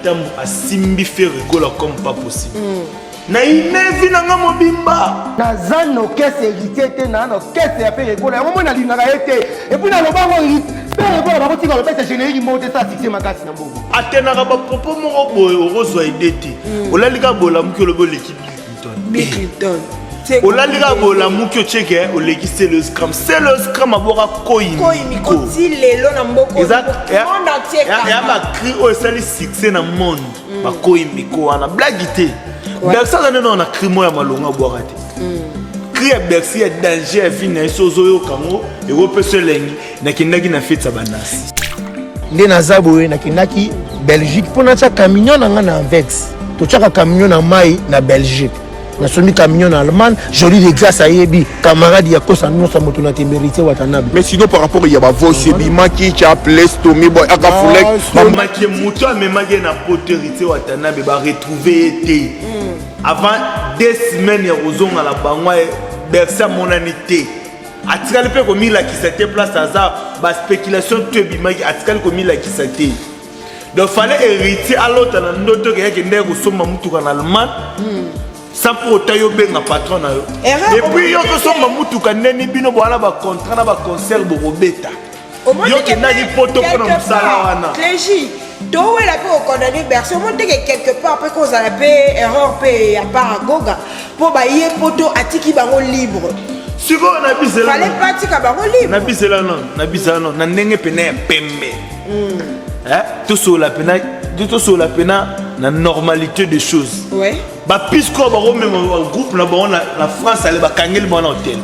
Tambu asimbi Ferre Gola comme pas possible. Na inevi na nga mobimba. Naza na orchestre Héritier te, na na orchestre ya Ferre Gola. Yango moi nalingaka ye te. Et puis naloba yango Ferre Gola bakotika lobeta générique moko te, sala succès makasi na mbongo. Atenaka ba propos moko boye okozwa idée te. Olali kaka bolamuki olobi oleki Bill Clinton. Bill Clinton. Olali kaka bolamuki otieke oleki Celeo Scram. Celeo Scram aboka Koyi Miko ti lelo na mboka eza monde entier ya ba cri oyo esali succès na monde. Bakoyi miko wana blague te. Bercy aza nde na cri moko ya malonga abwaka te. Cri ya Bercy ya danger ya vie na ye, so ozoyoka yango ekopesa elengi. Nakendaki na feti ya banasi nde naza boye, nakendaki Belgique mpo natya camion na nga na Anvex. Totyaka camion na mai na Belgique, nasombi camion na Allemagne. Joli de Grâce ayebi camarade ya kosa nyonso moto na temberité Watanabe. Mais sinon, par rapport ya bavoice ebimaki tya place Tommy Boy aka Fulek. Bamaki moto amemaki ye na poto, Héritier Watanabe, baretrouve ye te avant 2 semaines ya kozonga na bango. Bercy amonani te, atikali mpe komilakisa te. Place aza, baspéculation to ebimaki, atikali komilakisa te. Donc fallait Héritier alota na ndoto ke yake ndenge kosomba mutuka na Allemagne sans pour autant yo benga patron na yo. Et puis yo kosomba mutuka ndeni, bino bwana bacontrat na baconcert bokobeta, yo kendaki poto mpona mosala wana. Clégie, towela mpe kokondamner Bercy, omoni teke quelque part mpe kozala mpe erreur mpe ya part agoga mpo baye poto, atiki bango libre. Sikoyo na bisela Fallait pas atika bango libre. Na bisela non, na bisela non, na ndenge pene ya pembe. Tosolola pena, tosolola pena na normalité des choses. Bapuisque oyo bakomema bagroupe na bango na France, ale bakangeli bango na hotel.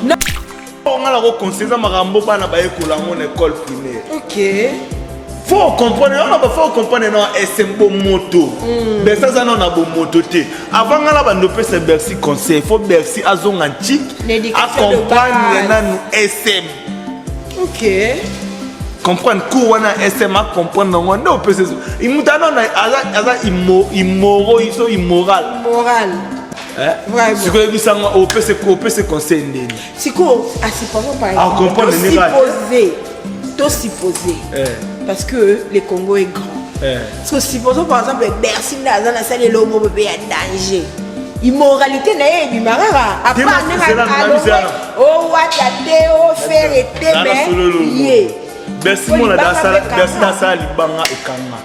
Nga na koconseille, eza makambo bana bayekola yango na école primaire. Faut comprendre wana, ba faut comprendre na SM bomoto. Bercy aza nano na bomoto te. Avant nga na bando opesa Bercy conseil, faut Bercy azonga ntiki, acomprendre nanu SM. Comprendre cours wana SM, acomprendre yango nde opesa moto ana aza immoro, so immoral. Moral. Sikoyo yebisanga, opesa conseil ndeni? Sikoyo asupposons par exemple, tosupposer, tosupposer, parce que le Congo est grand. So supposons par exemple Bercy nde aza na sali elongo mpe ya danger, immoralité na ye ebima kaka à part ndenge alongwe owata te, ofere te, mais ye Bercy mona Bercy asala libanga ekanga,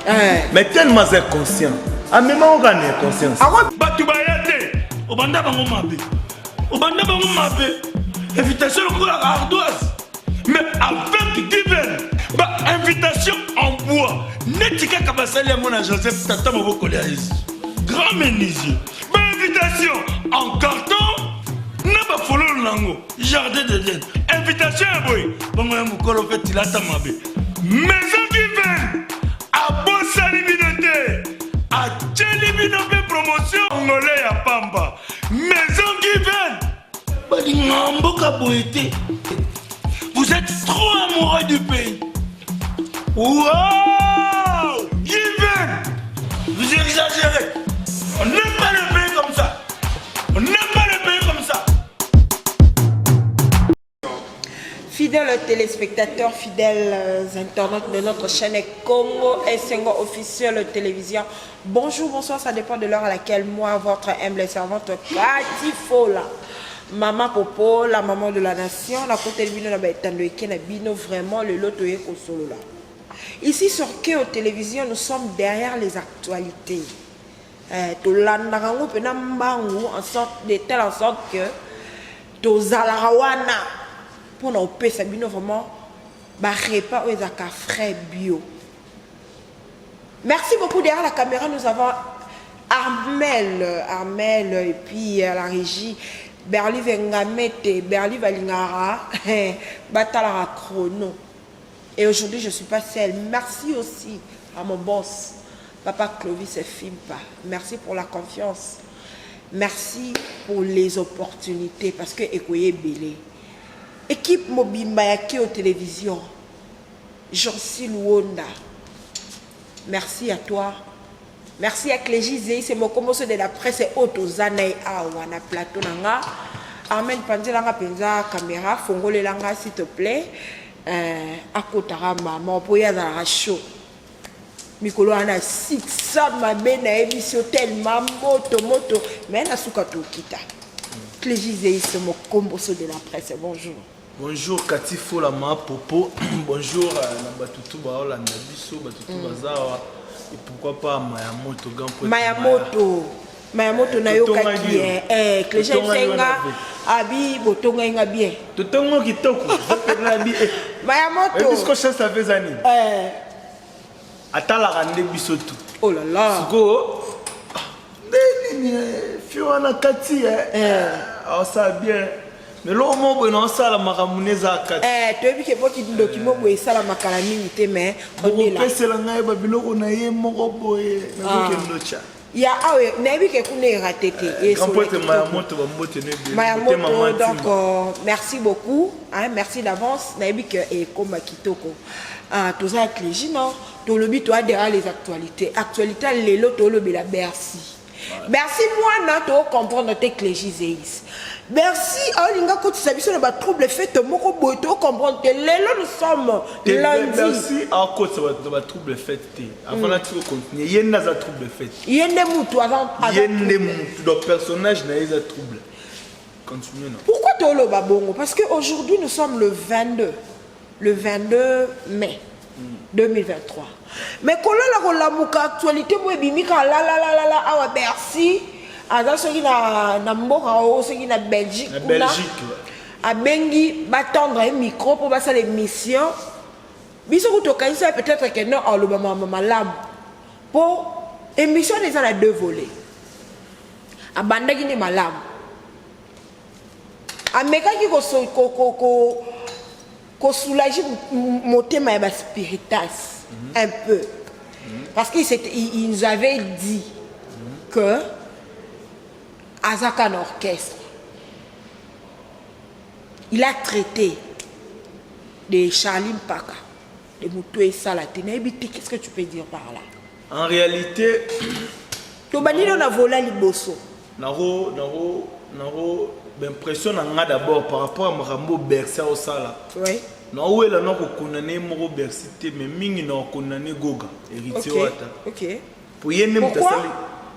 mais tellement aza conscient, amemango kaka na inconscience. Bato baya te, obanda bango mabe, obanda bango mabe, invitation lokola ardoise. Mais avec Given, bainvitation en bois neti kaka basali yango na Joseph, tata mobokoli ya Yesu, grand menuisier. Bainvitation en carton na bafololo nango, jardin d'Eden, invitation ya boye bongo ya mokolo mpe tilata mabe. Maison Given abosani bino te, atieli bino mpe promotion ngole ya pamba. Maison Given balingaka mboka boye te. Vous êtes trop amoureux du pays. Wow, Given, vous exagérez. On n'aime pas le pays comme ça, on n'aime pas le pays comme ça. Fidèles téléspectateurs, fidèles internautes de notre chaîne Congo Essengo officiel télévision. Bonjour, bonsoir, ça dépend de l'heure à laquelle moi, votre humble servante Kati Fola, Maman Popo, la maman de la nation, la côté bino na baetando eke na bino vraiment le loto eko solo là. Ici sur Keo Télévision, nous sommes derrière les actualités. Tolandaka yango mpena mbangu en sorte de telle en sorte que tozalaka wana mpona kopesa bino vraiment barepas oyo ezalaka frais, bio. Merci beaucoup. Derrière la caméra, nous avons Armel, Armel, et puis à la régie Berli Vengamete, Berli Valingara, Batalara Chrono. Et aujourd'hui, je ne suis pas seule. Merci aussi à mon boss, Papa Clovis Fimpa. Merci pour la confiance. Merci pour les opportunités parce que Ekoye Belé. Équipe mobimba ya Keo Télévision. Jean-Cy Luonda. Merci à toi. Merci à Clégie Zei, c'est mon commotion de la presse et auto Zanaï awa na plateau nanga. Armel panzelanga penza caméra, fongolelanga s'il te plaît. Akotara maman po ya chaud. Mikolo wana succès mabe nayebisi yo tellement moto moto mais na suka tokita. Clégie Zeis Mokomboso de la presse, bonjour. Bonjour Cathy Fola ma popo. Bonjour euh, na batu tout ba Hollanda biso, batu tout mm. bazawa. Et pourquoi pas Mayamoto grand poète. Mayamoto. Mayamoto nayokaki eh, eh Clégie Senga abi botonga nga bien. Totongo kitoko. Eh. Mayamoto. Bisko chance aveza nini? Eh. Atalaka nde biso tout. Oh là là. Sikoyo ah, nde nini eh, fi wana kati eh. eh. Osala bien. Mais loko moko boye naosala makambo ne eza kati. Eh, toyebi ke po kindoki moko boye esalamaka na mingi te mais bokopesela ngai babiloko na ye moko boye nazokende otya. Ya awa nayebi ke kuna erate te. Eh, grand pote Mayamoto bambote no ebele. Mayamoto donc euh, merci beaucoup hein, merci d'avance nayebi ke ekoma kitoko. Ah, toza ya Clégie non tolobi to adhérent les actualités actualité lelo tolobela Bercy. Bercy mwana to comprendre te Clégie Zeis. Bercy aolinga kotisa biso na ba trouble fete moko boye to comprendre te lelo nous sommes lundi. Bercy akotisa bato na ba trouble fete te avant na tiko continuer ye nde aza trouble fete ye nde mutu aza ye nde mutu donc personnage na ye eza trouble continue na pourquoi toloba bongo parce que aujourd'hui nous sommes le 22 le 22 mai 2023 mais kolala kolamuka actualité mo ebimi kaka lalalalala awa bercy aza soki na, na mboka oyo soki na belgique na kuna belgique abengi batendre ye micro mpo basala émission Biso kutu tokanisa peut-être que non aloba makambo malamu po émission wana eza na deux volets. Abandaki nde malamu. Amekaki ko ko ko ko ko soulager motema ya ba spiritas mm -hmm. un peu. Mm -hmm. Parce qu'il il, il nous avait dit mm -hmm. que azaka na orchestre. Il a traité de Charlie Mpaka de moto esala te nayebi te qu'est-ce que tu peux dire par là en réalité tobandi nano na vola liboso nako nako nako baimpression na nga d'abord par rapport ya makambo bercy aosala oui. naowela na kokondane moko bercy te mais mingi na kokondane goga héritier okay. wata okay. Po ye nde moto asali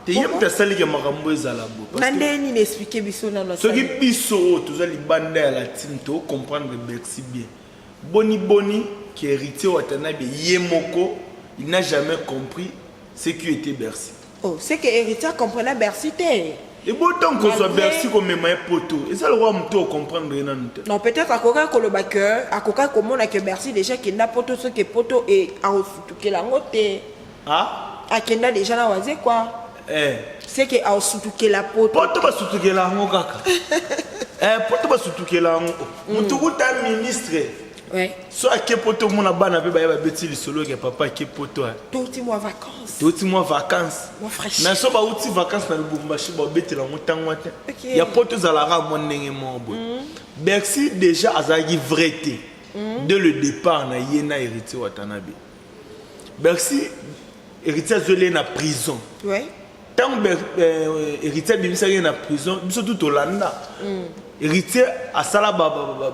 te ye moto asaliki makambo ezala bo. Na ndenge nini expliquer biso nano. Soki biso oyo toza libanda ya la team to comprendre Bercy bien. Boni boni que héritier Watanabe ye moko il n'a jamais compris ce qui était Bercy. Oh, c'est que héritier comprenait Bercy te. Ebota nkozwa Bercy komema ye poto eza lokola moto ocomprendre ye nanu te. Non, peut-être akokaki koloba que akokaki komona que Bercy déjà kenda poto soki poto e akosutukela yango te. Ah? Akenda deja na wazekwa. Eh. C'est que aosutukela poto. Poto basutukela yango kaka. eh, poto basutukela yango. Mm. Mutu kuta ministre. Ouais. So ake poto mona bana pe baye babeti lisolo ke papa ake poto. Eh. Toti mwa vacances. Toti mwa vacances. Mwa fraîche. Mais so bauti vacances na Lubumbashi babetela yango ntango te. Okay. Ya poto ezalaka mwa ndenge moko boye. Mm. Bercy déjà azalaki vrai te. Mm. Dès le départ na ye na héritier Watanabe. Bercy héritier azweli ye na prison ouais. ntango euh, héritier abimisaki ye na prison biso tu tolanda mm. héritier asala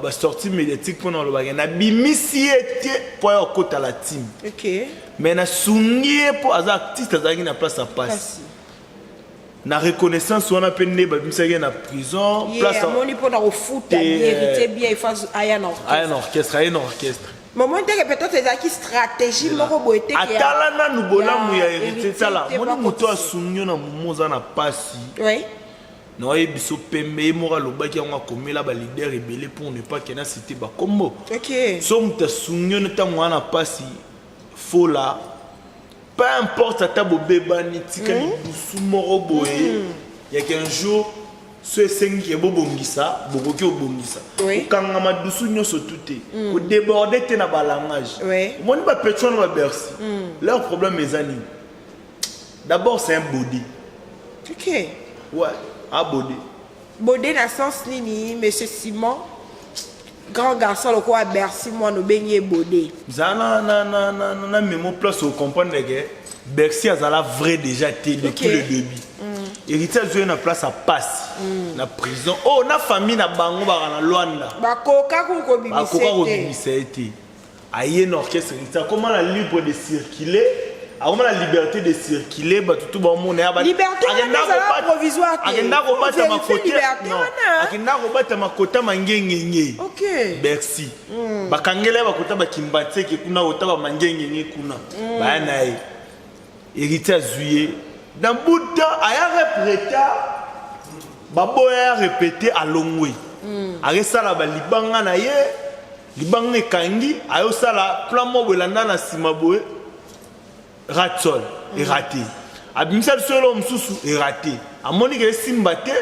basortie ba, ba, ba médiatique mpona olobaki nabimisi ye te mpo aya kokota la team okay. mais nasungi ye mpo aza artiste azalaki na place ya pasi na reconnaissance wana mpe nde babimisaki ye na prison place amoni mpo na kofuta héritier bien il faut aya na orchestre aya na orchestre aye na orchestre Maman teke peut-être ezalaki stratégie moko boye te atala nanu bolamu ya héritier tala moni moto asungi yo na momo oza na pasi oui. naoyebi biso pembe ye moko alobaki yango akomela balider ebele pour ne pas kena cité bakombo okay. so moto asungi yo ntango wana pasi fola peu importe ata bobebani tika hmm? libusu moko boye hmm. yake un jour so esengi ke bobongisa bokoki obongisa kokanga madusu nyonso tu te mm. kodeborde te na balangage omoni bapetro wana babercy mm. leur problème eza nini d'abord c'est un body ok ouais abode bode na sens nini monsieur simon grand garçon lokola bercy mwana obengi ye bode zala na, na, na, na, na memo place ocomprendre ke bercy azala vrai déjà te depuis okay. le début mm. héritier azwi ye na place ya pasi mm. na prison oyo oh, na famille na bango baka na lwanda bakoka kobimisa ye te aye na orchestre héritier akoma na libre de circuler. Akoma na liberté de circuler, bato tu baomona ya Liberté wana Akenda ezala provisoire te. Akenda Faut kobata vérifier makota liberté non. wana. Akenda kobata makota mangengenge. Bercy. Bakangela ye bakota bakimbanseke kuna, kota bamangengenge kuna. Baya na ye. Héritier azwi ye. Na buta aya repreta baboya ya répété alongwe. Akesala balibanga na ye, libanga ekangi, ayosala plan moko boye elanda na nsima boye ratsol eraté. Abimisa biso eloko mosusu eraté. Amoni ke esimba te,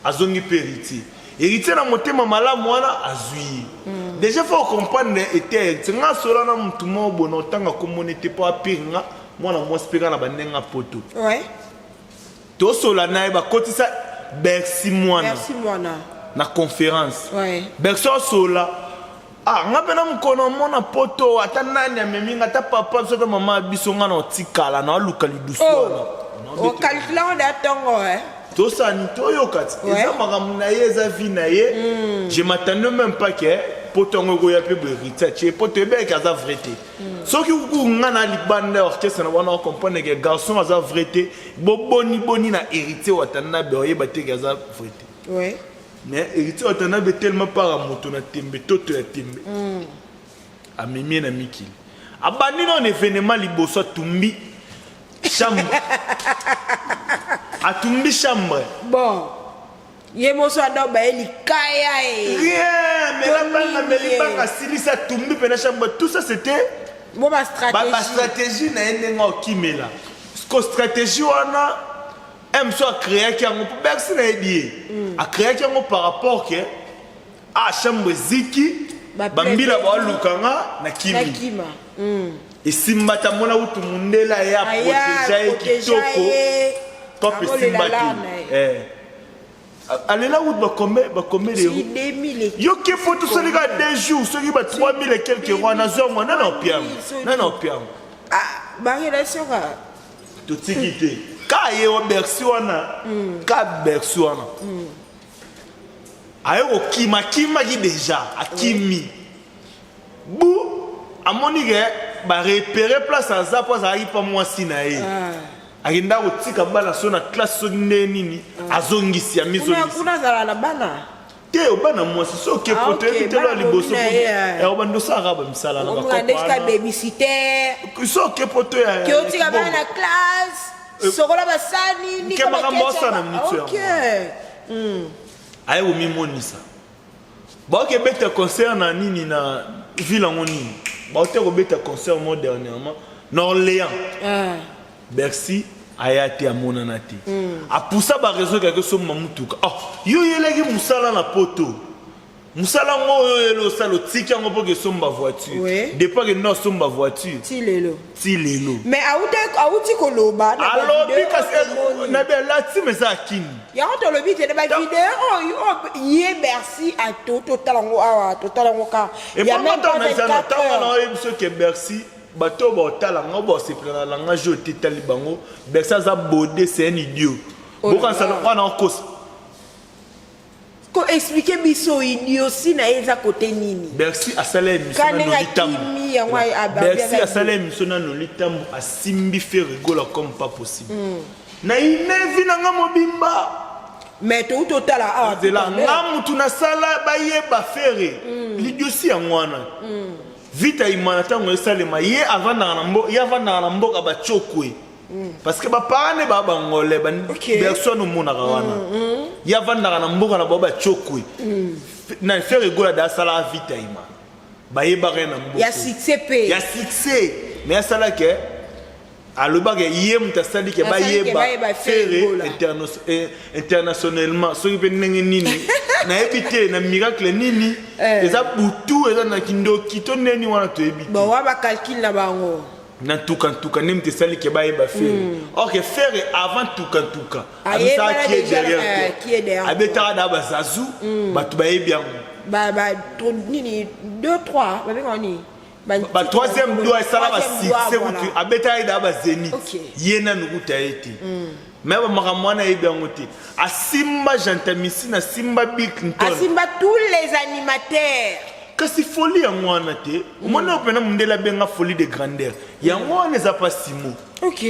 azongi mpe héritier. Héritier na motema malamu wana azwi ye. Déjà faut comprendre ete héritier nga asola na motu moko boye na otanga komona ete mpo apire nga mwana mwasi mpe kaka na bandenge ya poto. Tosola na ye, bakotisa Bercy mwana Merci mwana. Na conférence. Bercy asola, ah, nga mpe na mokolo mona poto, ata nani amemi nga, ata papa biso, ata mama biso, nga na otikala na aluka lidusu wana. Ocalcula ngo da ntongo, eh. Tosani toyoka ti eza makambo na ye, eza vie na ye. Je m'attendais même pas ke poto yango ekoya mpe boye. Héritier atie poto, ebeyaki aza vrai te. Soki kuku nga na libanda ya orchestre na wana, ocomprendre ke garçon aza vrai te. Boboni boni na Héritier Watanabe, oyeba te ke aza vrai te. Mais Héritier Watanabe tellement para moto na tembe, toto ya tembe, amemi ye na mikili. Abandi nano événement liboso, atumbi chambre, atumbi chambre. Bon, ye moso ado baye likaya e. Rien, mais la banga, Nini mais ye? Libanga asilisi, atumbi mpena chambre. Tout ça, c'était Mo ba bastratégie. Bastratégie na ye ndenge okimela ko stratégie wana m so acréaki yango mpo Bercy nayebi ye, acréaki yango par rapport ke a chambre eziki, bambila baolukanga na kimi. Nakima. Esimba ta mona kutu mundele aye aprotéger ye kitoko top. Esimba te. Alela kutu bakombe bakombe de yo ke fo tosali kaka 2 jours, soki ba 3000 et quelque roi nazwa yango nana opiango, nana opiango. Barelation kaka. Totiki te ka ye wa Bercy wana, ka Bercy wana aye kokima, akimaki déjà, akimi bu amoni ke barepere place aza mpo azalaki mpa mwasi na ye. Akenda kotika bana so na classe, soki nde nini, azongisi, Kuna amizongisi. Kuna azala na bana. Te, obana mwasi so oke Ah, poto ok, oyebi te lo ya bana liboso bomi na ye, eh. obanda osalaka bamisala na Omona ndeti ka bakoko babysitter. So oke poto ya Ke otika bana na classe, sokola basani. Nke makambo osala na mitu yango. Aye komimonisa, baoki ebeta concert na nini, na ville yango nini, baote kobeta concert mo dernièrement na Orléans. Bercy aya te, amonana te. Apusa bareseau kaka esomba mutuka. Oh, yo oyelaki mosala na poto, mosala yango oyo oyeli osala, otiki yango mpo kesomba voiture. Depuis akenda osomba voiture ti lelo. Ti lelo. Mais auti koloba na alobi bavideo kasi oyo tomoni. Na belati ma eza akini. Yango tolobi te na bavideo oyo oyo ye Bercy ato totala yango awa, totala yango kaka ya même pas 24 ntango na heures. oyebi soki Bercy, bato oyo baotala ngo baosepela na langage oyo te, etali bango. Bercy aza bode, c'est un idiot. Oh là Bokanisa là. wana okosa. Ko expliquer biso idiotie na ye eza kote nini? Bercy asala émission Ka na ndenge Noli Tambo. akimi yango Bercy aza asala émission na Noli Tambo, asimbi Ferre Gola comme pas possible na inevi na nga mobimba. Mais tout totala awa nzela tout à l'heure. Nga mutu nasala bayeba Ferre. Lidiosi yango wana vita imana ntango esalema, ye avandaka na ye avandaka na mboka bacokwe parce que baparents ne baa bangolais. Bercy wana omonaka wana, ye avandaka na mboka na bao bacokwe na Ferre Gola da asalaka vita imana, bayebaka ye na mboka Ya succès mpe. Ya succès, mais asalaki, alobaka ye moto asali ke Asali ke bayeba bayeba Ferre Ferre Gola. Internationalement, soki mpe ndenge nini nayebi te, na miracle nini, eza butu, eza na kindoki to ndeni wana toyebi te. Bon, wa bacalcule na bango. Na ntuka-ntuka nde moto esali ke bayeba Ferre. Or ke Ferre avant ntuka-ntuka Ayebana abisaka qui est déjà, derrière qui est derrière toi, abetaka na bazazu, bato bayebi yango. Nini, 2 3 babengaka nini? Ba troisième doigt esala Troisième doigt, basuccès. Voilà. Kutu abetaka ye daa bazénith. Ye nanu kuta ye te, me bamakambo wana ayebi yango te. Asimba Gentamicine, asimba Bill Clinton. Asimba tous les animateurs. Kasi folie yango wana te. Omoni oyo mpena mondele abenga folie de grandeur. Yango wana eza pa simo. Ok.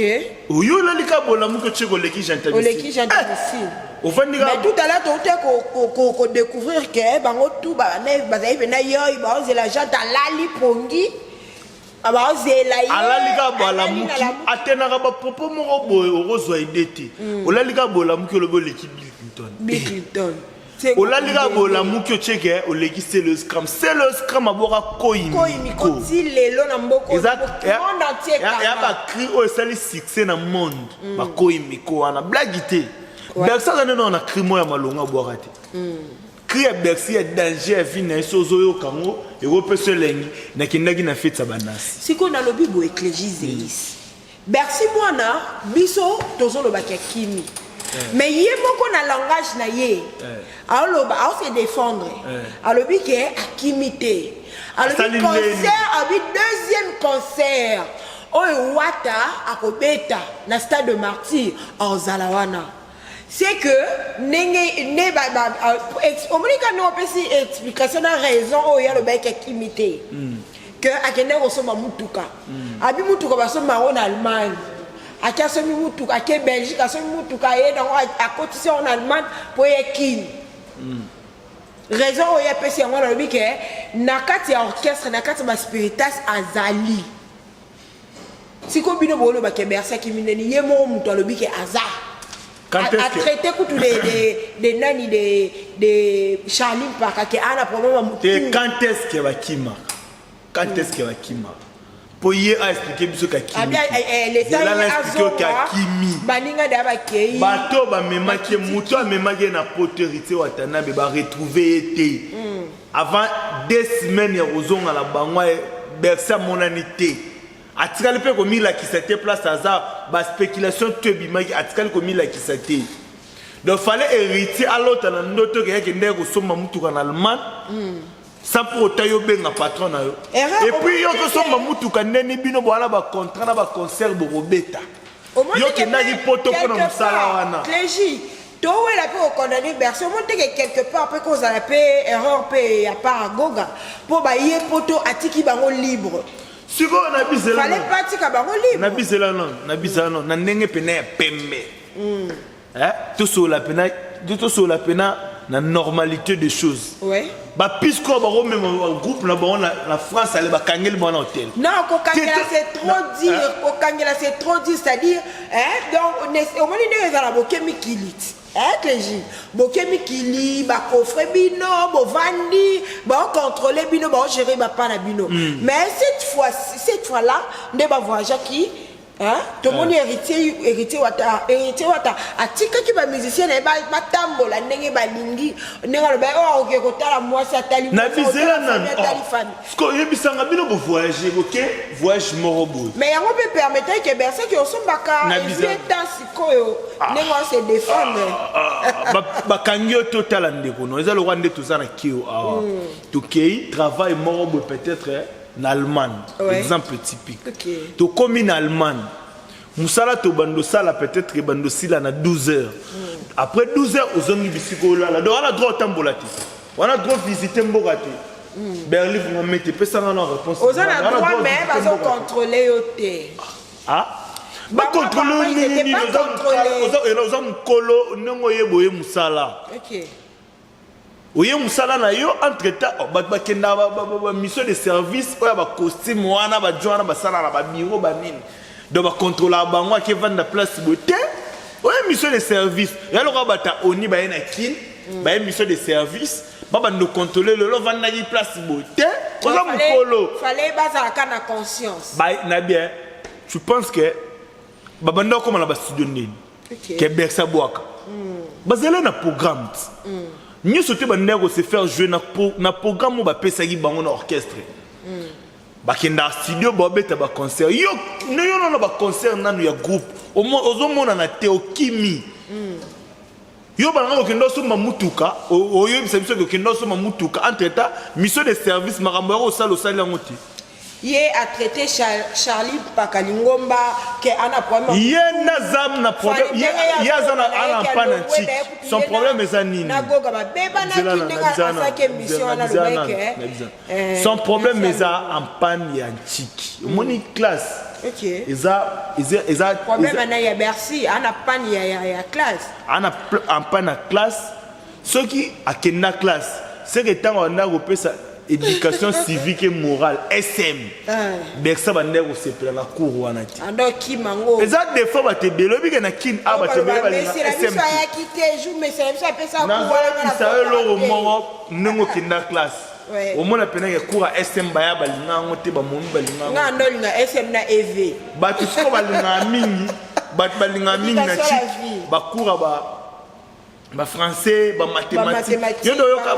Oyo olali ka bolamuki otie koleki gentamicine. Oleki gentamicine. Eh, ovandi ka. Mais tout à l'heure touti ko ko ko découvrir que bango tout ba bazali pena yoy baozela jante alali pongi. Baozela ye. Alali ka bolamuki atenaka ba propos moko boye okozwa idée te. Olali ka bolamuki olobi oleki Bill Clinton. Bill Clinton. Olali kaka boye olamuki otie ke oleki Celeo Scram. Celeo Scram abwaka Koyi Miko. Ti lelo na mboka Eza monde entier ya kanga. ba cri oyo esali succès na monde. Ba Koyi Miko wana blague te. Bercy aza nde na cri moko ya malonga abwaka te. Cri ya Bercy ya danger ya vie na ye soki ozoyoka yango ekopesa elengi. Nakendaki na feti ya banasi. Sikoyo nalobi boye Clegy Zeis. Bercy mwana biso tozoloba ke akimi mais ye moko na langage na ye aoloba ao se défendre alobi ke akimi te alobi Asali ndeni. concert alobi deuxième concert oyo wata akobeta na stade de martyr aozala wana c'est que ndenge nde ba, ba, omoni ka ndenge opesi explication na raison oyo ye alobaki akimi te que akendaki kosomba mutuka abi mutuka basomba yango na Allemagne ake asombi mutuka ake Belgique asombi mutuka aye nango akotisi yango na Allemagne mpo ye kini raison oyo ye apesi yango alobi ke na kati ya orchestre na kati ya baspiritas azali sikoyo bino boloba ke Bercy akimi ndeni ye moko moto alobi ke aza Quand est-ce a que- traité kutu de nani de Charlie Mpaka ke ana problème ya te motu quand est-ce que bakimaka quand est-ce que bakimaka mpo ye aexplike biso abi leta kakimi ye explike oke azonga akimi baninga deya bakei bato bamemaki ye moto amemaki ye na poto héritier watanabe baretrouve ye te avant 2 semaines ya kozonga na bango Bercy amonani te atikali mpe komilakisa te place aza baspéculation to ebimaki atikali komilakisa te. Donc fallait héritier alota na ndoto ke yake ndenge kosomba mutuka na Allemagne sans pour autant yo benga patron na yo. Erreur, Et puis yo omoni te. kosomba mutuka ndeni bino boala bacontrat na baconcert bokobeta Omoni yo te ke kendaki mpe poto mpona quelque mosala part, wana. Clégie, towela mpe kokondane Bercy omoni te ke quelque part mpe kozala mpe erreur mpe ya part agoga mpo baye poto atiki bango libre. Sikoyo na bizela fallait pas atika bango libre. Na bizela nano na bizela nano na ndenge pena ya pembe. Eh, tosolola pena tosolola pena na normalité des choses. Bapiske oyo bakomema groupe na bango na France ale bakangeli bango na hotel. Non, kokangela c'est trop dire. Hein? Kokangela c'est trop dire, c'est-à-dire, hein, donc omoni ndenge ezala boke mikili ti. Hein, Clégie, boke mikili, bacoffre bino, bovandi, baocontrôle bino, baogérer bapa na bino. Mais cette fois cette fois là nde bavoyageaki hein, tomoni héritier Wata atikaki bamusicien na ye batambola ndenge balingi ndenge alobaki oyo akoki kotala mwasi atali Na mwasi, bizela akotala nano famille, atali famille. siko oyebisanga bino bovoyage boke voyage moko boye. Mais yango mpe permettre ke Bercy ke osombaka Na ezwi bizarre. etan sikoyo ndenge wana se défendre. Ah, bakangi yo totala ndeko no eza lokwa nde toza na kio awa tokei travail moko boye peut-être na Allemagne. Exemple typique. Tokomi na Allemagne mosala tobanda osala peut-être ebanda osila na 12 heures. Après 12 heures ozongi bisika olala donc wana droit otambola te wana droit visite mboka te. Berli vunga mete epesanga na réponse. Oza na Wana droit mais visite mboka te. bazocontrôle yo te. Ah, bacontrôle Bango, ndenge ils étaient nini? pas contrôlés. Oza mokolo ndenge oyeba oye mosala oye mosala na yo entre temps oh, bato bakendaka bamission de service oyo ya bacostume wana bajo wana basala na babiro banini donc bacontrôlaka bango ake vanda place boye te oye mission de service ya lokola bato ya oni baye na kine baye mission de service babanda contrôle lelo ovandaki place boye te oza mokolo. Fallait bazalaka na conscience. Na bien tu penses que babanda okóma na bastudio ndeni ke Bercy abwaka bazali na programme ti nyonso te bandaki kose faire jouer na programme oyo bapesaki bango na orchestre bakendaka studio baobeta baconcert yo no yo nano baconcert nano ya groupe ozomonana te okimi yo balanga kokende osomba mutuka oyebisa biso kokende osomba mutuka entre temps mission de service makambo ya kosala osali yango te. Ye a traité Charlie Mpaka Lingomba que ana problème. Ye naza na problème. Ye aza na ana mpa na ntiki. Son problème eza nini? Na goga ba beba na ki ndenge asaki émission wana lobaki que eh, son problème eza en panne ya ntiki. Omoni classe. Okay. Eza eza eza problème na ya Bercy ana panne ya ya, ya classe. Ana en panne na classe. Soki akenda classe, c'est que tango anda kopesa éducation civique et morale SM. Bersa banda kosepela na cours wana te. Ando kima ngo. Eza des fois bato ebele oyebi ke na kin awa bato ebele balinga SM. Biso ayaki te jour mesala biso apesa cours wana. Nazolakisa yo eloko moko ndenge okenda classe. Omona pena ke cours ya SM baya balinga yango te bamomi balinga yango. Nga ando linga SM na EV. Bato siko balingaka mingi, bato balingaka mingi na chik ba cours ya ba ba français ba mathématique yo nde oyoka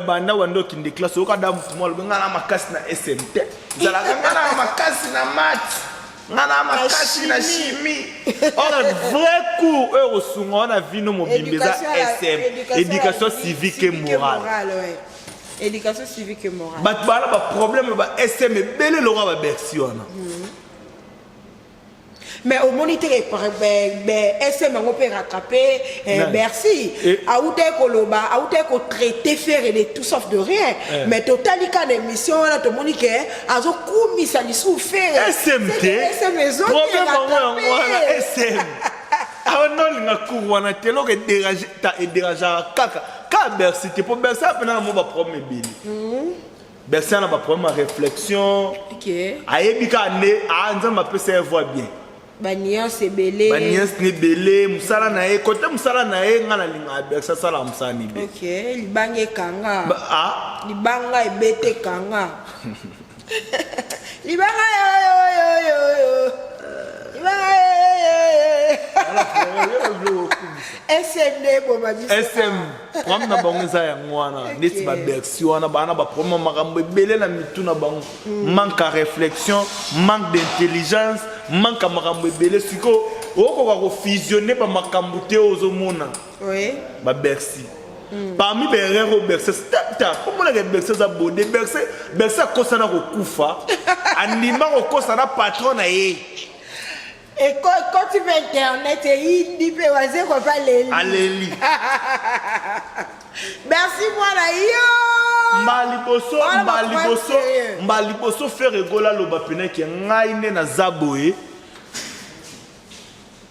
banda wanda okende classe oyoka da motu moko alobi ngai na makasi na sm te ezalaka ngai na makasi na mat ngai na makasi na chimie or vrai cours oyo kosunga wana vino mobimba eza sm éducation civique et morale éducation civique et morale bato bala baproblème ba sm ebele lokola babersi wana mm. Mais omoni te SM yango mpe rattrape eh, Bercy awutaki koloba awutaki kotraite Ferre de tout sauf de rien eh. Mais totali kaka na émission wana tomoni ke azokumisa lisusu Ferre. SM te problème yango yango wana SM awa nolinga cour wana te eloko ederangeaka kaka kaka Bercy te mpo Bercy apena na mo baproblème ebele mhm. Bercy na ba problème ya réflexion. Okay. Ayebi kaka nde ah Nzambe apesa ye voix bien. Ba nuance ebele. Ba nuance ebele, musala na ye, côté musala na ye nga nalinga Bercy asala musala ni bien. Okay, libanga ekanga. Ba, ah libanga ebete ekanga. libanga yo yo yo yo yo. Libanga yo yo yo. SM nde eboma biso. SM problème na bango eza yango wana neti ba Bercy wana baa na ba problème makambo ebele na mitu na bango hmm. manque ya réflexion manque d'intelligence manque ya makambo ebele sikoyo okoka kofusionne bamakambo te oyo ozomona ba Bercy hmm. parmi baerreur oyo Bercy ta omonaka Bercy aza bode Bercy Bercy akosana kokufa andima kokosa na patron na ye Ekoti mpe internet eyindi mpe wazekwa mpe aleli. Aleli. Merci mwana yo. Mbala liboso, mbala liboso, mbala liboso Ferre Gola aloba pene ke ngai nde naza boye.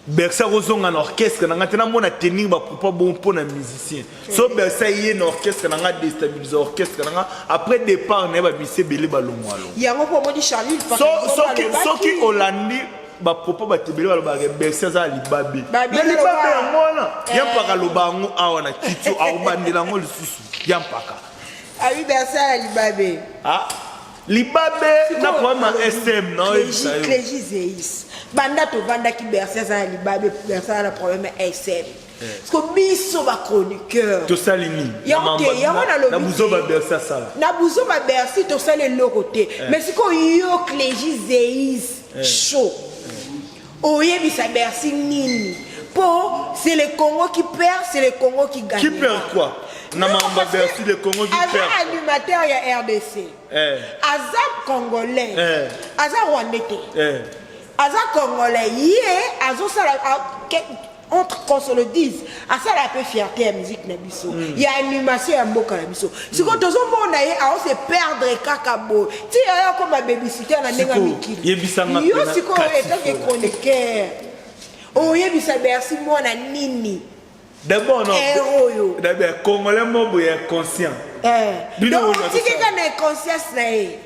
Bercy akozonga na orchestre na ngai te namona tenir ba propos bon mpo na musicien. So Bercy aye na orchestre na ngai destabiliser orchestre na ngai après départ na ye ba musicien ebele balongwa longwa. Yango mpo omoni Charlie so, soki, soki olandi bapropos bato ebele balobaka Bercy aza ya libabe me libabe yango wana eh. ya mpaka aloba yango awa na kitio akobandela yango lisusu ya mpaka abi Bercy ya libabe ah. libabe na problème ya sm na oyebisa yo Clégie Zeis banda tovandaki Bercy aza ya libabe Bercy aza na problème ya sm Parce que biso ba chroniqueur tosali nini yango te yango nalobi na buzoba Bercy asala na buzoba Bercy tosali eloko te eh. Mais sikoyo yo Clégie Zeis eh. Chaud eh. Oyebisa Bercy nini po c'est le Congo qui perd, c'est le Congo qui gagne. Qui perd quoi? Na mamba Bercy le Congo qui perd. Aza animateur ya RDC. Eh. Aza congolais. Eh. Aza rwandais te. Eh. Aza congolais ye azosala entre qu'on se le dise asalaka mpe fierté ya musique na biso mm. ya animation ya mboka na biso sikoyo mm. tozomona ye aose perdre kaka boye ti aye akoma babysitter na ndenge ya mikili yo sikoyo etanke chroniqueur oyebisa Bercy mwana nini D'abord non. Oyo. D'abord congolais mo boye inconscient. Eh. Donc otiki kaka na inconscience na ye.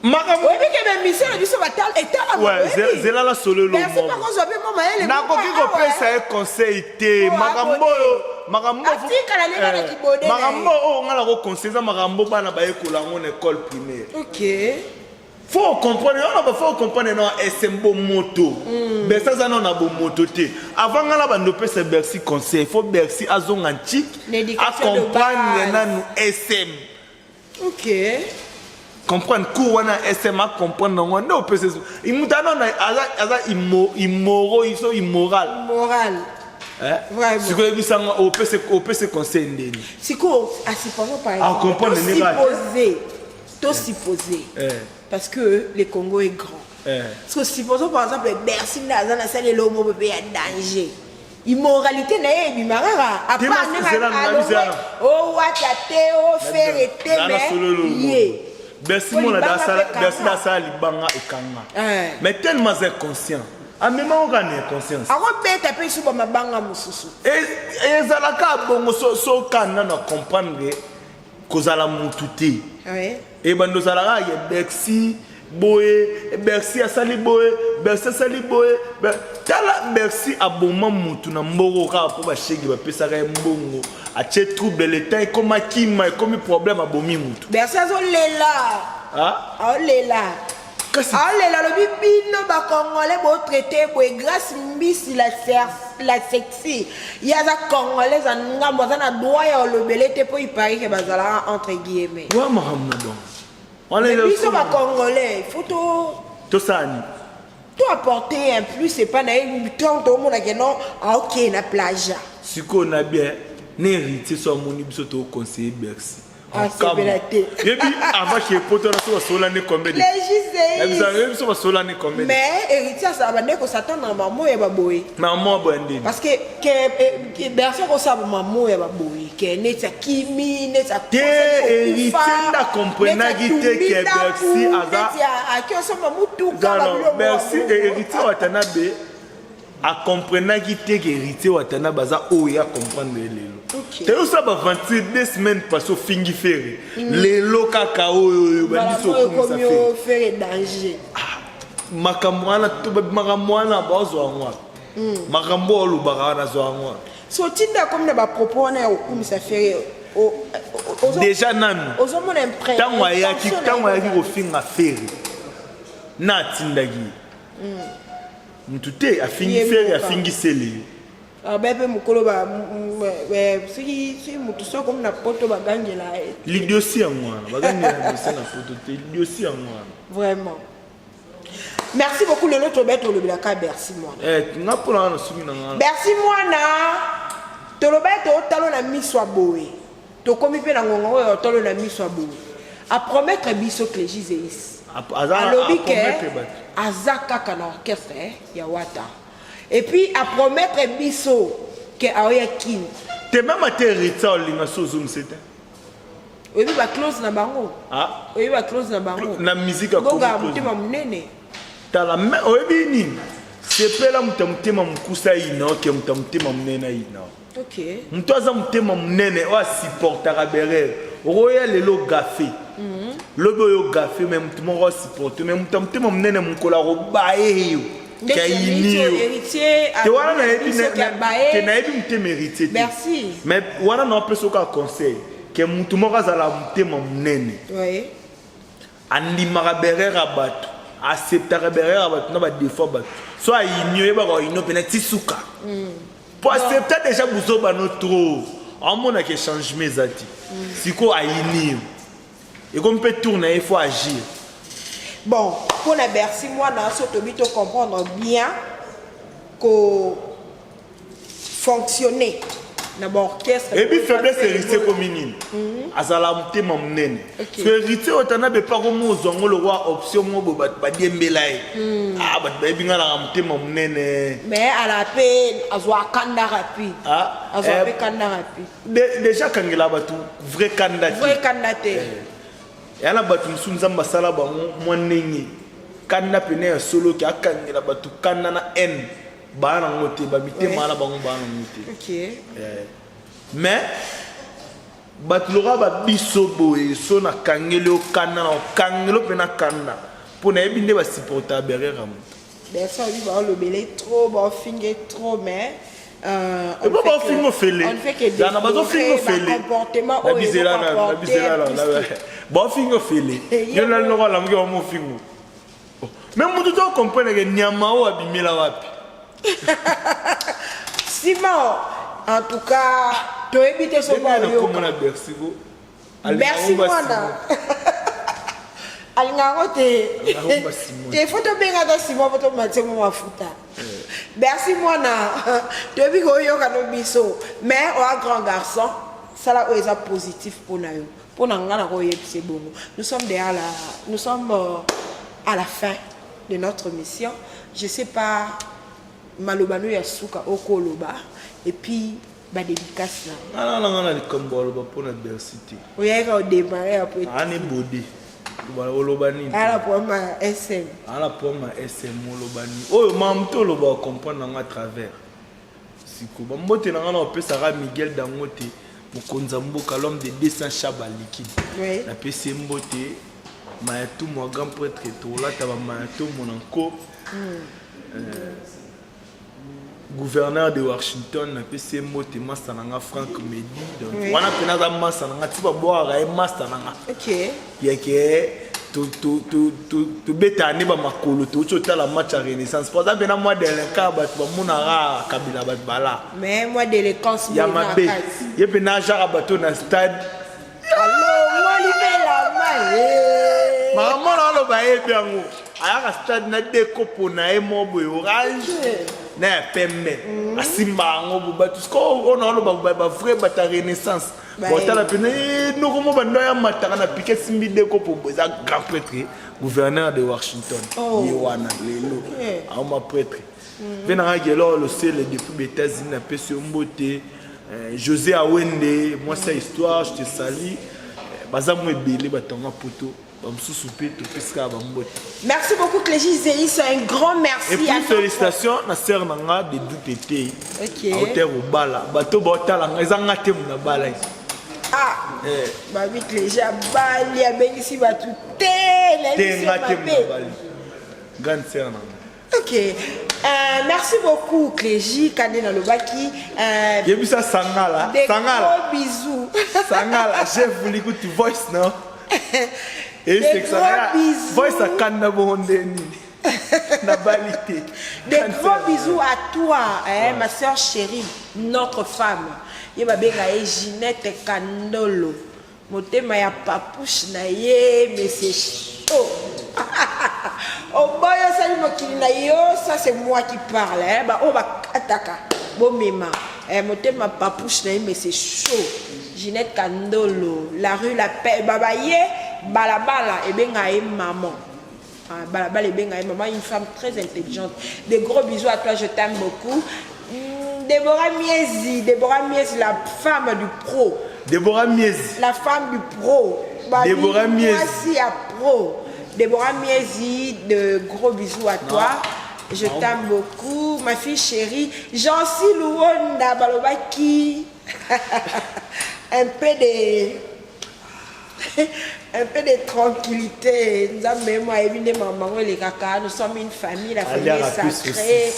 Makambo oyebi ke bamission na biso batala etala zela la solo nakoki kopesa ye conseil te makambo oyo makambo makambo oyo nga nakoconseille eza makambo bana bayekola yango na école primaire okay. Faut comprendre wana ba faut comprendre na SM bomoto. Mm. Bercy aza na bomoto te. Avant nga na bando pesa Bercy conseil, faut Bercy azonga nchik a comprendre nanu SM. OK. Comprendre cours wana SM a comprendre nango nde opesa moto ana aza aza immoro iso immoral. Moral. Eh? Sikoyo yebisa nga opesa opesa conseil ndeni. Sikoyo a supposer par exemple. A comprendre ndenge. Supposer. To supposer. Eh. Parce que le Congo est grand. Eh. Parce que supposons par exemple Bercy nde aza na sali eloko moko mpe ya danger. Immoralité na ye ebima kaka à Te part mas- ndenge zela, na alongwe bizela. owata te ofere te Zala mais sololo ye. Bercy Po mona libanga dasala mpe Bercy kanga. dasala libanga ekanga. Eh. Mais tellement aza conscient. Amema kaka na inconscience. Akobeta mpe lisusu bamabanga mosusu. Ezalaka bongo so so kanda na comprendre kozala mutu te. Oui. Ebanda ozalaka ya Bercy boye Bercy asali boye Bercy asali boye tala Bercy aboma mutu na mbongo kaka mpo bashege bapesaka ye mbongo atie trouble le temps ekoma kima ekomi problème abomi mutu. Bercy azolela. Ah? Aolela. Kasi Aolela alobi bino ba congolais bo traité boye grâce mbisi la la sexy. Ye aza congolaise ya ngambo aza na droit ya olobele te mpo il paraît que bazalaka entre guillemets. Wa makambo na bango. Wana Mais eza biso ba solo. congolais il faut to Tosala nini? To apporter un plus epa na ye ntango toomona ke non aokee na plage. Sikoyo na bien na héritier so amoni biso to conseiller Bercy. Asepela te. Yebi avant ke poto na so basola ne combien de Légis Yebi so basola ne combien de Mais héritier asala bande ko s'attendre na mamo ya baboye. Maman boye ndeni. Parce que ke Bercy akosala mamo ya baboye ke neti akimi neti Te héritier nda comprenaki te ke Bercy aza neti akiosomba mutuka Non, non, Bercy héritier Watanabe a comprenaki te ke héritier Watanabe aza oyo a comprendre ye lelo. Ok. Te osala ba aventure deux semaines passées ofingi Ferre. Lelo kaka oyo oyo bandisi okumisa komi Ferre. Ferre danger. Makambo wana to makambo wana bazwa yango wapi? Makambo oyo olobaka wana azwa yango wapi? So tinda komi na ba propos wana ya kokumisa Ferre Déjà nanu ozomona impre ntango ayaki intention na ntango ye ayaki kozala. kofinga Ferre na atindaki ye mutu te afingi Ye Ferre moko. afingi Sele. Ah, be mpe mokolo ba soki soki motu soki akomi na poto bagangela ye. Lidiosi yango wana bagangela dossier na poto te lidiosi yango wana. Vraiment. Merci beaucoup lelo tobe tolobelaka Bercy mwana. Eh, nga mpona wana soki na nga. Bercy mwana toloba ete otalo na miso ya boye. Tokomi mpe na ngonga oyo otalo na miso ya boye. A promettre biso Clégie Zeis. Alobi Alobi ke aza kaka na orchestre ya Wata. Et puis a promettre biso ke aoya kin. Te même ate héritier olinga so ozongisa te. Oyebi ba clause na bango. Ah. Oyebi ba clause na bango. Na musique ya Gonga Congo motema monene. Tala mais oyebi nini? Sepela moto ya motema mokusa ayina oke moto ya motema monene ayina. Ok. Moto aza motema monene oyo asupportaka berere. Okoya lelo gafe. Lobi oyo gafe mais moto moko asupporte mais moto ya motema monene mokolo akobaye yo. Ndeti Kayini yo. héritier Te wana nayebi biso ki abaye. te nayebi motema héritier te. Merci. Mais wana na opesa oka conseil ke moto moko azala motema monene. Oui. Andimaka berere ya bato, acceptaka berere ya bato na ba défaut ya bato. So ayini oyebaka ayini pena ti suka. Po accepta déjà buzoba no trop. Amonaka changement eza te. Sikoyo ayini yo. Ekomi mpe tour na ye faut agir. Bon, pour la Bercy, moi, dans ce tobi to comprendre bien ko fonctionner na ba orchestre. Et puis faiblesse héritier comme nini? Azala motema monene. Ok. So héritier otana be pa ko mozwa ngo le roi option mo bo bato badiembela ye. Ah bato bayebi nga na motema monene. Mais à la paix, azwa kanda rapide. Ah, Azwa eh, pe kanda rapide. Déjà kangela bato vrai kanda te. Vrai kanda te. Ya na bato mosusu nzambe asala bango mwa ndenge. Kanda pene ya solo ke akangela bato kanda na haine. Baa nango te, ba mitema wana bango baa nango te. Ok. Mais bato lokola ba biso boye so nakangeli yo kanda na okangeli yo mpe na kanda mpo nayebi nde basupporta ya berere ya moto. Bercy oyebi baolobele trop, baofinge trop, mais Et bon, baofinga ofele. on ne fait que Zana, bazofinga déplorer ofele. ba comportement oyo Nabizela na- ezokoapporter nabizela na- plus na- que- baofinga ofele. Eh, Yo na loko alamuki bamofingo. Mais moto to comprendre ke nyama oyo abimela wapi. Simon, en tout cas, toyebi te soki Ndenge oyoka. nakomona Bercy ko. Alingaka Bercy ngo ba mwana. Simon. Alingaka ngo te. Alingaka ngo ba Simon. Te faut tobenga ata Simon po tomatie mo mafuta. Bercy mwana, toyebi koyoka no biso. Mais oa grand garçon, sala oyo eza positif mpona yo. Mpona nga na koyebisa bongo. Nous sommes derrière la, nous sommes à la fin de notre mission. Je sais pas, maloba no ya suka okoloba et puis ba dédicace na. Nga na nga na likambo aloba mpona Bercy te. Oyaka odémarrer après. Ane bode oloba nini? Ala problème ya SM. Ala problème ya SM, oloba nini? Oyo mamu te, oloba ocomprendre nango à travers. Siko bambote na nga na opesaka Miguel Dangote, mokonzi ya mboka, l'homme de 200 chaba liquide. Napesi ye mbote. Mayatumo ya grand prêtre, tolata bamayatomo na nko. Gouverneur de Washington, napesi ye mbote. Masta na nga Frank Medi, donc wana mpena aza masta na nga, ti babwakaka ye masta na nga. Yeke tobetaka nde bamakolo, touti otala match ya Renaissance, po aza mpena mwa délinquant, bato bamonaka Kabila, bato bala. Mais moi délinquance ya mabe, ye mpena ajaka bato na stade. Alongoli belamba ye. Makambo na aloba, yebi yango, ayaka stade na de kopo na ye mo boye, orange na ya pembe, asimba yango bo bato. Siko oyo na aloba, bavrai bato ya Renaissance botala mpena noko mo bando ya mataka na pike, simbi de kopo boye, eza grand prêtre, gouverneur de Washington. Ye wana lelo aoma prêtre mpe nanga Gelor Losele depuis baÉtats-Unis, napesi yo mbote. José Awende, mwasi ya histoire, je te salue. Baza mo ebele, batonga poto, bamosusu mpe topesi kaka bambote. Merci beaucoup, Clégie Zéis, un grand merci. Et puis à notre- félicitations na sœur na nga de doute te. Ok. Aoter obala, bato baotala nga, eza nga te na bala. Ah, babi Clégie abali, abengisi bato te na te émission nga te mabe. na bali, grande sœur na nga. Ok, merci beaucoup Clégie Kande nalobaki. Yebisa Sangala. Des Sangala. gros bisous. Sangala, j'ai voulu que tu voice non. Des gros bisous. Voice akanda bongo nde nini nabali te. Des gros bisous à toi, hein, ma soeur chérie, notre femme. Ye babenga ye Ginette Kandolo. Motema ya papouche na ye, mais c'est chaud. Oboyo osali mokili na yo, ça c'est moi qui parle. Hein. Ba oyo bakataka, bomema. Eh, motema papouche na ye, mais c'est chaud. Ginette Kandolo, la rue la paix, baba ye, balabala, ebenga ye maman. Ah, Balabala ebenga ye maman, une femme très intelligente. Des gros bisous à toi, je t'aime beaucoup. Déborah Miezi, Déborah Miezi, la femme du pro. Déborah Miezi. La femme du pro. Babi, Déborah Miezi. Mwasi ya pro. Déborah Miezi, de gros bisous à toi. Je t'aime beaucoup. Ma fille chérie, Jancy Luonda Balobaki. Un peu de tranquillité. Nzambe moi ebinde maman les kaka, nous sommes une famille, la famille Allez, est à la sacrée.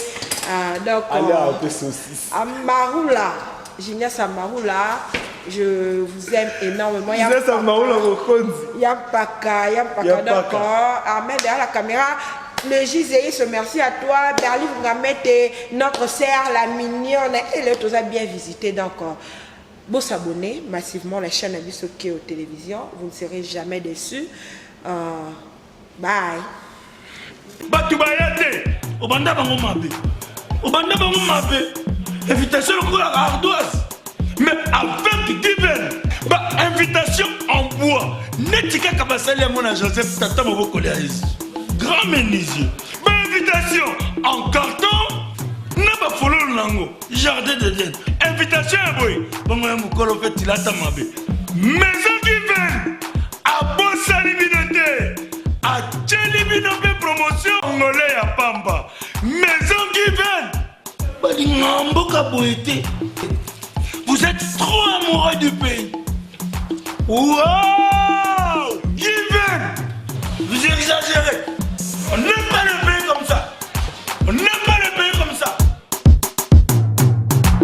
Ah, donc Allez, un peu saucisse. Amaroula, Genias Amaroula, je vous aime énormément. Genias Amaroula Mokonzi. Yampaka, Yampaka, Yampaka. donc, Ahmed derrière la caméra. Le Giséis, merci à toi. Berly Ngamete, notre sœur, la mignonne, elle est a bien visité. Donc, bon s'abonner massivement à la chaîne Abiso aux télévision. Vous ne serez jamais déçus. Bye. Bato baya te, obanda bango mabe, obanda bango mabe, invitation lokola ardoise, mais avec diven bainvitation en bois, neti kaka basali yango na Joseph, tata mobokoli ya Yesu, grand menuisier. Bainvitation en carton na bafololo nango, jardin d'Eden, invitation ya boye bongo ya mokolo mpe tilata mabe. Maison Given abosani bino te, atieli bino mpe promotion ngole ya pamba. Maison Given balinga mboka boye te. Vous êtes trop amoureux du pays. Wow, Given, vous exagérez.